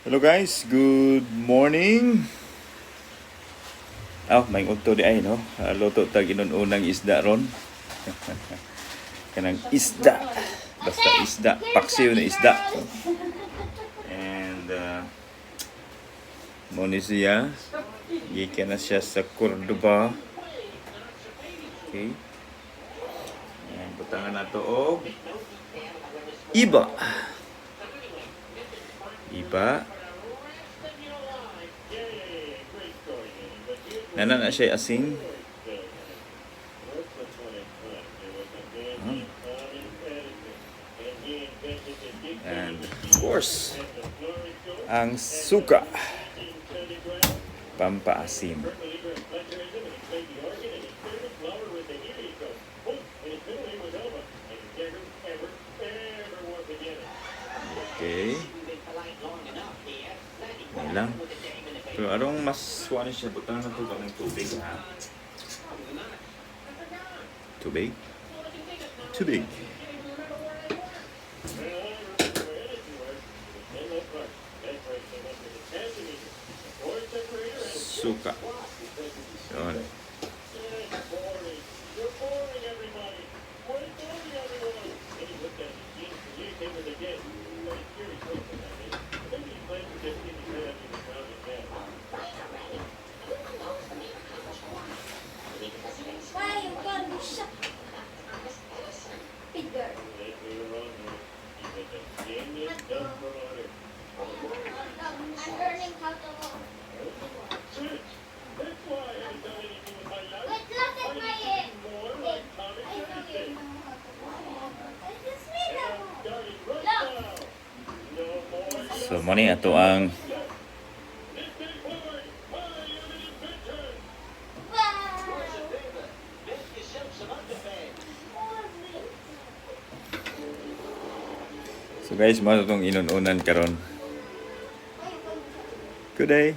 Hello guys, good morning. Oh, may udto diay, no. Luto tag inun-unang isda ron. Kanang isda. Basta isda, paksiw na isda. And mo ni siya. Gikan na siya sa Cordoba. Okay. Ayan, butangan nato og iba. Iba. Nana na siya asin. And of course, ang suka. Pampaasim. Okay. Yan lang. Pero arong mas kuha na siya, butang na ito ng tubig, ha. Tubig? Tubig. Suka. Yun. Why you gonna be shut? Bigger. I'm learning how to walk. Wait, look at my thing. I know you know how to walk. I just made that one. Look. So, mo ni ato ang Wow. So guys, mo itong inununan karon. Good day.